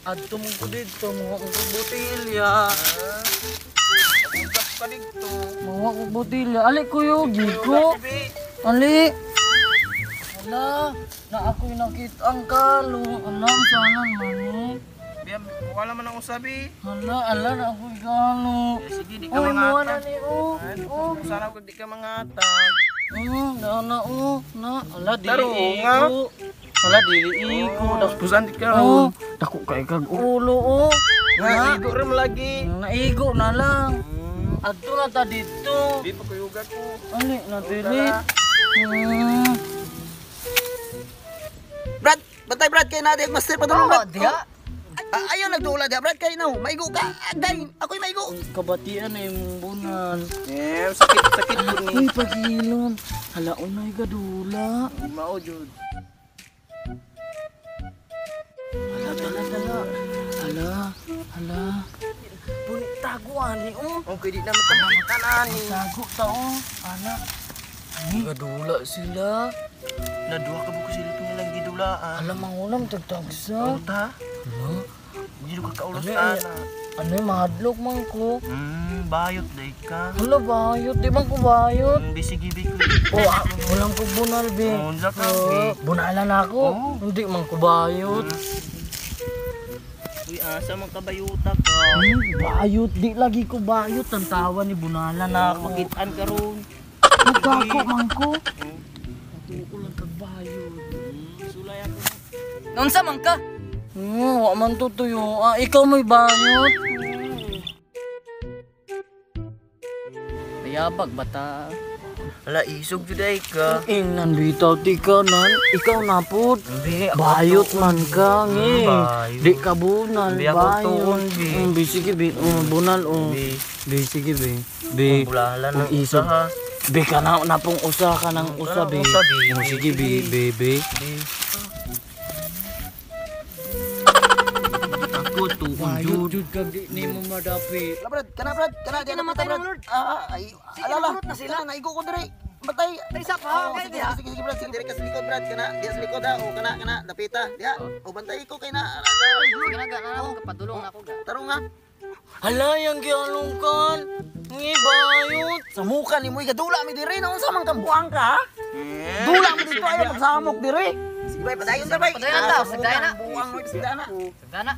Adto mo ko dito, mga kong botilya. Usap ka dito. Mga kong botilya. Ali kuyo, giko. Ali. Ala, na ako'y nakita ang kalo. Alam, sana mani. Biya, wala man ang usabi. Hala, ala na ako'y kalo. Eh, sige, di ka Uy, mga mo na ni, oh. Oh. Sana ko di ka mga tag. Na na, oh. Na, ala, dili Taro, nga. iko. Ala, dili iko. Pusan di ka Oh, ron. dako kay kag ulo, oh. Nga, igo rin lagi. Naigo na lang. Adto na ta dito. Di pa kuyuga ko. Ali, na dili. Brad, bantay Brad kay na master padulong Brad. Diha. Ah, ayaw nagdula diha Brad kay no. Maigo ka. Agday, ako'y maigo. Kabatian na imong bunal. Eh, sakit sakit po ni. Uy, pagilom. Hala, unay gadula. Mao jud. Hala, dala, dala. Hala, hala. Puni, tago, ani, oh. Okay, di na matamang ani. Tago ta, oh. Ana. Ay, gadula sila. Naduha ka buko sila nilang gidulaan. Hala, mangulam, tagtagsa. Ta? Hala. Hindi ka kaulos Ano, eh? ana. Ano yung mahadlok man ko? Bayot day ka. Hala, bayot. Di man ko bayot. Bisigi bi ko. Oh, ah, walang ko bunal, be. Unsa ka, Oh, be? bunalan ako. Oh. Hindi man ko bayot. Uy, asa man kabayuta ka. Bayot. Di lagi ko bayot. Tantawa ni bunalan ako. Makitaan ka ron. Magkako man ko. Natuko lang kag bayot. Sulay ako. Naunsa man ka? Wa man to tuyo. Ah, ikaw may bayot. Mayabag bata. Ala, isog jud ay ka. Ingnan bitaw ti ka nan. Ikaw na pud. Bi, Bayot man ka ngi. Bayot. Di ka bunal, Bi, ako bayot. tuon, bi. Bi, sige bi. Bunal oh. Bi. Bi, sige bi. Bi. Bulalan Kung ng isog. usa ha. Bi ka na na pong usa ka ng usa bi. Usa, bi. Oh, sige bi, bi, bi. Bi. Ako tuon Bayot jud. jud kag di nimo madapi. Ala Brad, kana Brad, kana diha namatay Brad. ng Lord. Ah, ay, ala la. na sila. Kana naigo ko dire. Bantay. Taysa pa, Oh, kay sige, diha. sige, sige, Brad, sige, dire ka sa likod Brad, kana diha sa likod ha. O kana kana dapita diha. O bantay ko kay na. Sige na ga, na ako kapadulong na ako ga. Tarong ha. Hala, yang gialungkan. Ngi bayot. Sa muka ni mo igadula mi dire na unsa man kang buang ka? ha? Dula mi dito ayaw magsamok dire. Sige bay, padayon ta bay. Padayon ta, Ah, sa sagdayon na. muka, Buang mo sagdayon na. Sagana.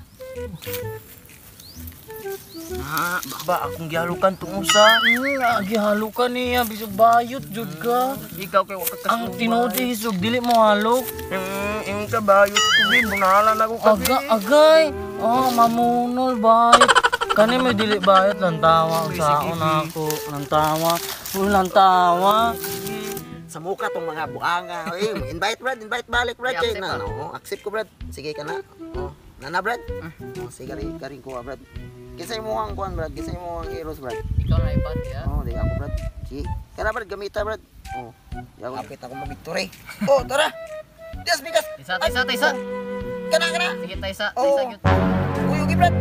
Ah, ba akong gihalukan tong usa. Gihalukan niya bisag bayot jud ka. Ikaw kay wa ka Ang tinuod isog dili mo halok. Yung ka bayot ko bi, bunalan ako ka bi. Aga, agay. Oh, mamunol bayot. Kani may dili bayot lang tawa sa na ako, lang tawa. Uy, lang tawa. Sa muka tong mga buanga. Uy, invite Brad, invite balik Brad kay I-accept na. ah. No, accept ko Brad. Sige ka na. Oh, nana Brad. Oh, sige rin karing kuha Brad. Kinsa imo ang kuan Brad? Kinsa imo ang heroes Brad? Ikaw na ipan diha. Oh, di ako Brad. Sige. Kana Brad gamita Brad. Oh, di ako kapit ako mabiktory. Oh, tara. Dias bigas. Taysa, taysa, taysa. Kana kana. Sige, taysa, Oh. taysa gyud. Uyugi Brad.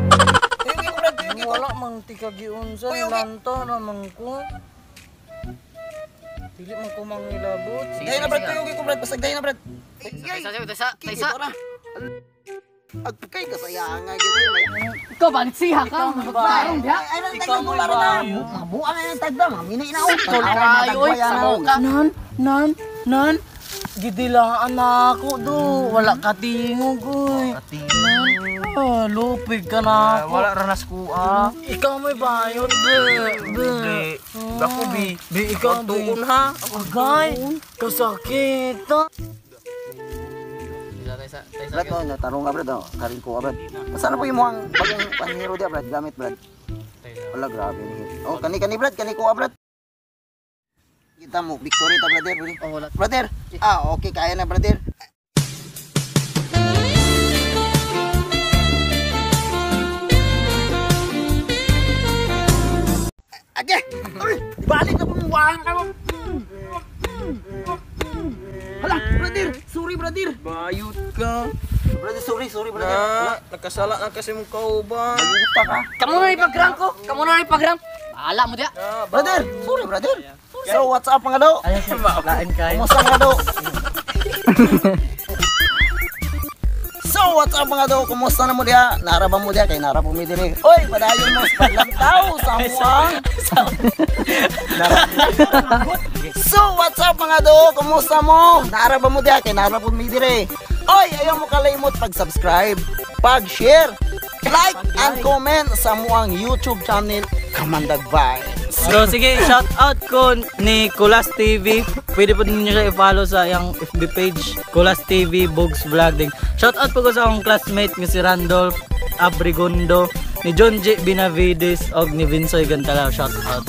Uyugi ko Brad, uyugi ko. Wala man tikagiunsa Uy, uy. lanta naman ko. Dili man ko mangilabot. Sige, Dahil na Brad, sige. uyugi ko Brad. Basag dahil na Brad. Ay, ay. Taysa, taysa, Kiki, taysa. tara. Agkay kasayanga gid eh. Ikaw balik siha ka, magbarong diha. Ay, ay, Ikaw tagda mo'y na. bayot. Mabuang ay tagda, mamini na oh. Kayo oy, sa muka. Nan, nan, nan. Gidilaan na ako do. Wala ka tingog oy. Nan, ah, lupig ka na ako. Wala ra nas ko ah. Ikaw may bayot, be. Be. Bi, bako bi. Be, ikaw, be. Tuon ha. Agay, kasakit. ah. Taysa, taysa, taysa. Brad, no, tarong ka Brad, oh. Karing ko Brad. Saan po yung muang bagong panghero dia Brad, gamit Brad. Wala grabe ni. Oh, kani kani Brad, kani ko Brad. Kita mo, victory ta brother, brother. Oh, wala. Brother. Ah, okay, kaya na brother. Age! Uy, balik na pong buwang ka mo. Hala, brother, sorry brother. Bayot ka. Brother, sorry, sorry brother. Na, nakasala na kasi mong kauban. Maluta ka. Kamu na ipagram ko. Kamu na ipagram. Bahala mo diha. Na, Brother, sorry brother. So, what's up mga do? Lain kayo. Kumusta mga do? So, what's up mga do? Kumusta na mo diha? Nara ba mo diha? Kay nara po mi diri. Oy, padayon mo sa paglantaw sa amuang. So, what's up mga do? Kumusta mo? Nara ba mo diha? Kay nara po mi diri. Oy, ayaw mo kalimot pag-subscribe, pag-share, like and comment sa amuang YouTube channel Kamandag Vibes. So sige, shout out ko ni Kulas TV. Pwede po ninyo siya i-follow sa iyang FB page, Kulas TV Bugs Vlog din. Shout out po ko sa akong classmate nga si Randolph Abrigondo, ni John J. Benavides og ni Vinsoy Gantalao. Shout out.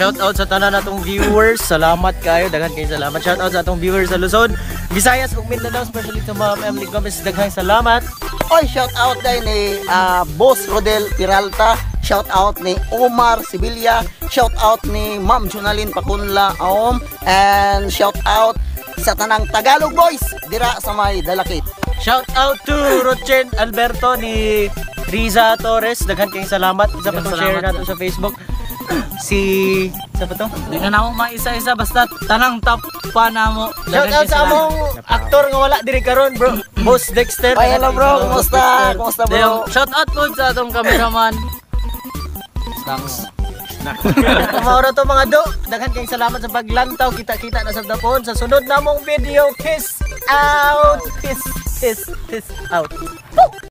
Shout out sa tanan natong viewers. Salamat kayo, daghan kayo salamat. Shout out sa atong viewers sa Luzon, Visayas ug Mindanao, especially to Ma'am Emily Gomez. Daghang salamat. Oy, shout out din ni Boss Rodel Peralta, shout out ni Omar Sibilia, shout out ni Ma'am Junalyn Pacunla Aom, and shout out sa tanang Tagalog boys dira sa may Dalakit. Shout out to Rochen Alberto ni Riza Torres. Daghan kayong salamat. Isa pa Daghang tong share salamat. nato sa Facebook. Si isa pa to? Di na namo maisa-isa basta tanang top pa namo. Shout out sa among aktor nga wala diri karon, bro. Boss Dexter. Ay, hello bro, kumusta? Kumusta bro? Shout out po sa atong cameraman. Snacks. Mao ra to mga do. Daghan kayong salamat sa paglantaw. Kita-kita na sa dapon sa sunod namong video. Peace out. Peace, peace, peace out.